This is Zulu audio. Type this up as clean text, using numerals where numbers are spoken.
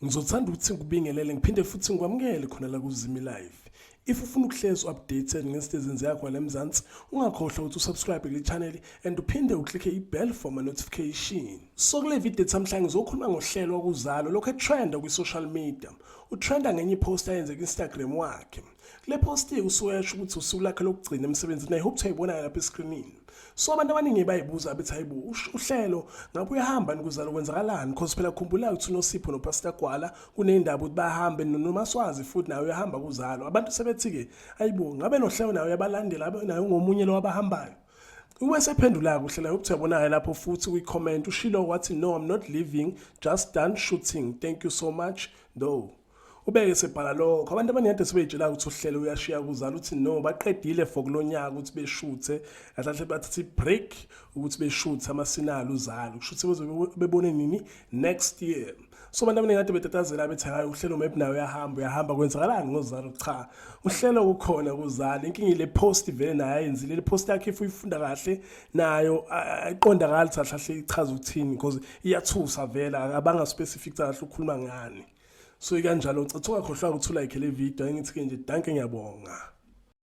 Ngizothanda ukuthi ngikubingelele ngiphinde futhi ngikwamukele khona la kuZimi Live. If ufuna ukuhlezi updated ngezinto ezenzeka khona eMzansi, ungakhohlwa ukuthi usubscribe kule channel and uphinde uklikhe i-bell for ma notification. So kule video ethi namhlanje ngizokhuluma ngohlelo wakuzalo lokho etrenda kwi-social media. Utrenda ngenye ipost ayenze ku-Instagram wakhe. Kule post usuke esho ukuthi usuku lakhe lokugcina emsebenzini. I hope uyayibona lapha escreenini. So abantu abaningi bayibuza bethi, hayibo, uhlelo ngabe uyahamba nikuzalo, kwenzakalani? Because phela khumbula ukuthi uNosipho noPastor Gwala kunendaba ukuthi bahambe, noMaswazi futhi naye uyahamba kuzalo. Abantu sebethi-ke, hayibo, ngabe nohlelo naye uyabalandela, naye ungomunye lo abahambayo. Ube sephendula kuhle la ukuthi uyabona lapho futhi kwi-comment ushilo wathi, "No, I'm not leaving, just done shooting. Thank you so much though." Ubeke sebhala lokho, abantu abaningi kade sebeyitshela ukuthi uhlelo uyashiya kuzalo, uthi no, baqedile for kulonyaka ukuthi beshuthe kahle kahle, bathatha i-break ukuthi beshuthe amasinalo uzalo, kusho ukuthi bezobe bebone nini? Next year. So abantu abaningi kade betatazela bethi, hayi, uhlelo maybe nawe uyahamba, uyahamba, kwenzakalani ngozalo? Cha, uhlelo kukhona kuzalo. Inkinga ile post vele naye ayenzile, le post yakhe if uyifunda kahle nayo ayiqondakali kahle kahle ichaza ukuthini, because iyathusa vele, abanga specific kahle ukukhuluma ngani. So ikanjalo, ngicela ungakhohlwa ukuthi ulike le video. Engithi ke nje dankie, ngiyabonga.